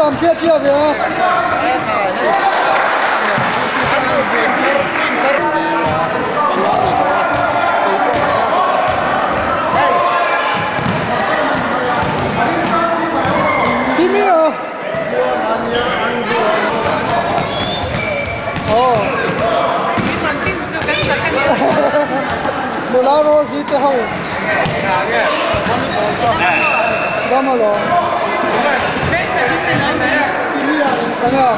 Thiam chiah chiah ve a. Timmy a. Oh. Nula Rosie te ho. Dam alawm. Kan a.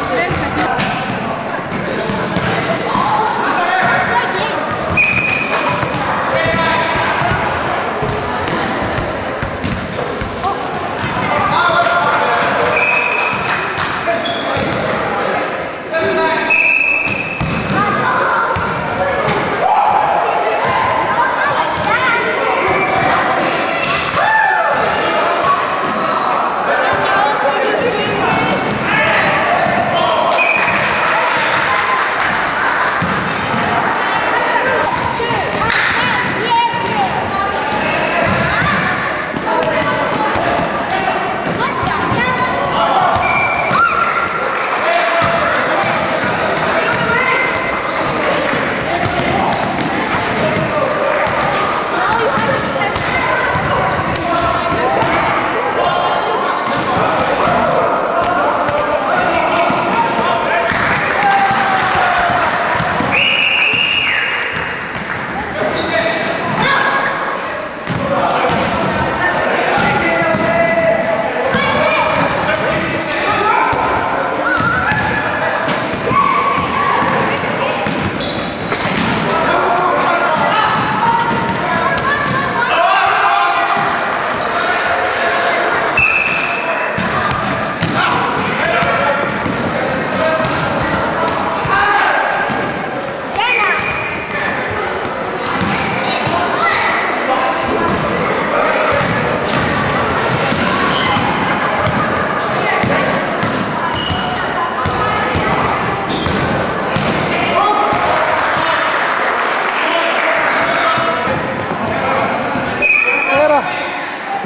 Era.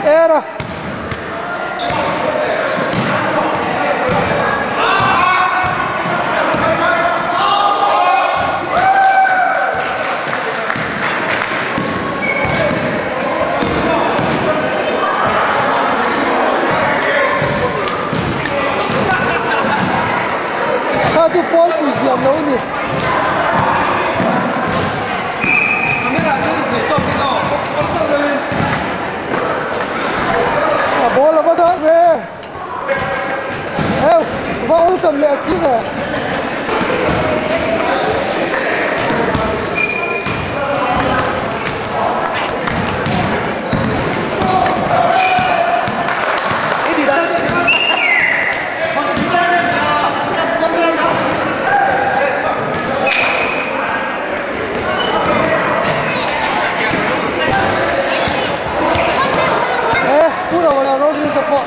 Era. Kha chu pawl pui thiam lo ni. A ball a va zah ve. Eu, va awlsam leh a si ve. E, pura wala Rodri te pawh.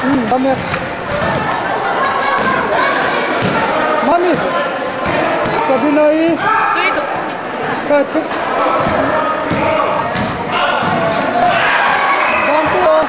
Um, dam e. Mami, Sabina i. Ka chu. Dam te aw.